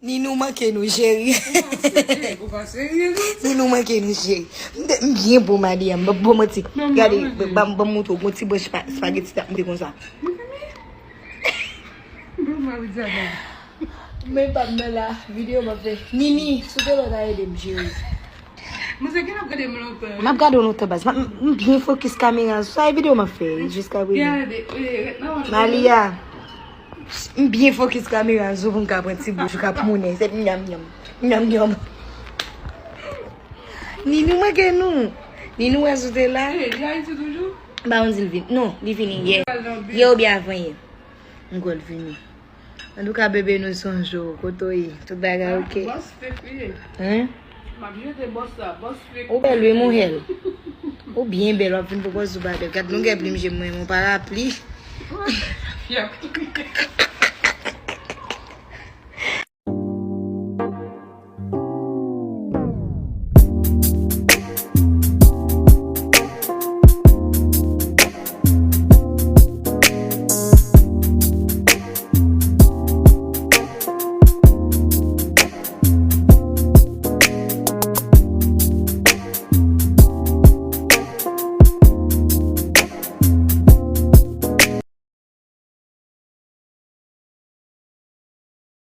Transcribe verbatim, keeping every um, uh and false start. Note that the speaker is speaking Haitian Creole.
Ninou manke nou, cheri. Ou pa serye, non? Ninou manke nou, cheri. M te- m byen bon, Malia, m p ap ba w manti. Gade, ban m- ban m montre w, gon ti branch pa- espageti t ap moute konsa. Men pa m nan la, videyo m ap fè. Nini, si w te la, w ta ede m, cheri. Mwen se ki l ap gade m lontan. M ap gade w lontan, baz. M ap- m byen fokis kamera sou sa, e videyo m ap fè jiska prezan. Gade, eh, ret nan wòch. Malia, m byen fokis kamera sou pou m ka pran ti bouch ou k ap mounen. Se nyam nyam. Nyam nyam. Ninou manke nou. Ninou wè si w te la. Eh, li Ayiti toujou? M pa konn si l vin. Non, li vini yè. Yè oubyen avan yè. M kwè l vini. Antouka, bebe, nou sonje w. Kote w ye? Tout bagay oke? Bòs fek li ye. Hein? M ap jete bòs la, bòs fek. Ou bèl, wi, mon hèl. Ou byen bèl, w ap vin pou bòs ou pa bèl. Gad longè plim je m, mwen, mon parapli. Fyèp.